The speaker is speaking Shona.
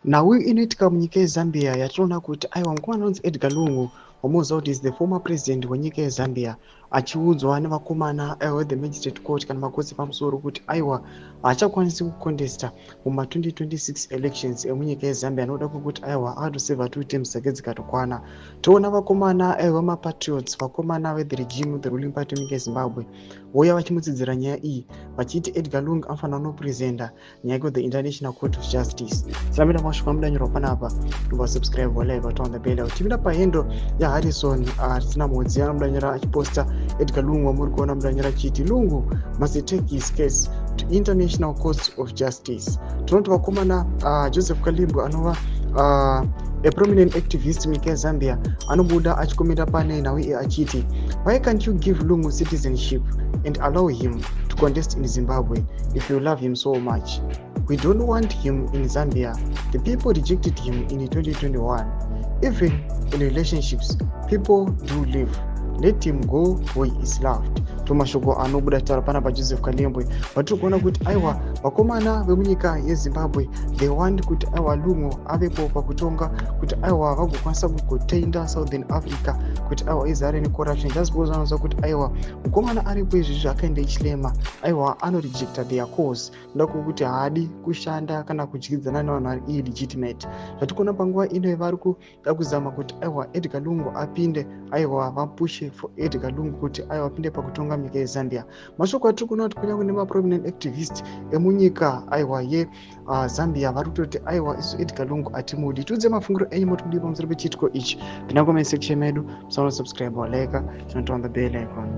Nhau inoitika munyika yeZambia yatinoona kuti aiwa, mukomana anonzi Edgar Lungu, wamuziva kuti is the former president wenyika yeZambia, achiudzwa nevakomana aiwa the magistrate court kana makotsi epamusoro kuti aiwa, haachakwanisi kucontesta muma2026 elections emunyika yeZambia nokuda kwekuti aiwa, akatosevha two terms dzake dzikatokwana. Toona vakomana aiwa, mapatriots, vakomana vethe regime, the ruling party munyika yeZimbabwe, vouya vachimutsidzira nyaya iyi vachiti Edgar Lungu anofanira kunopresenta nyaya ku the International Court of Justice. Tiramira mashoko amudanyorwa panapa, subscribe, like, turn on the bell. Tipinda pahandle yaHarrison Tisina Mhodzi, anomudanyora achiposta Edgar Lungu wamuri kuona mudanyora achiti, "Lungu must take his case to International Court of Justice." Tinoti vakomana Joseph Kalimbwe, anova a prominent activist munyika yeZambia, anobuda achikomenda pane nhau iyi achiti, "Why can't you give Lungu citizenship and allow him to contest in Zimbabwe if you love him so much? We don't want him in Zambia. The people rejected him in 2021. Even in relationships, people do live. Let him go where he is loved." Tomashoko anobuda taura panapa Joseph Kalembwe, vatiri kuona kuti aiwa, vakomana vemunyika yeZimbabwe, they want kuti aiwa, Lungu avepo pakutonga, kuti aiwa, vagokwanisa kugotenda Southern Africa kuti aiwa, izare necorruption, just because vanoziva kuti aiwa, mukomana aripo izvizvi akaenda ichilema, aiwa, anorejecta their cause noda kwekuti haadi kushanda kana kudyidzana nevanhu vari illegitimate. Zvatikuona panguva ino, vari kuda kuzama kuti aiwa, Edgar Lungu apinde, aiwa, vapushe for Edgar Lungu kuti aiwa, apinde pakutonga munyika yeZambia. Mashoko atiri kuona kuti kunyange nemaprominent activist emunyika aiwa yeZambia vari kutoti aiwa, isu Edgar Lungu hatimudi. Tiudze mafungiro enyu, moti kudii pamusoro pechiitiko ichi? Pinda comment section medu, musaona subscribe, like, chinoturn on the bell icon.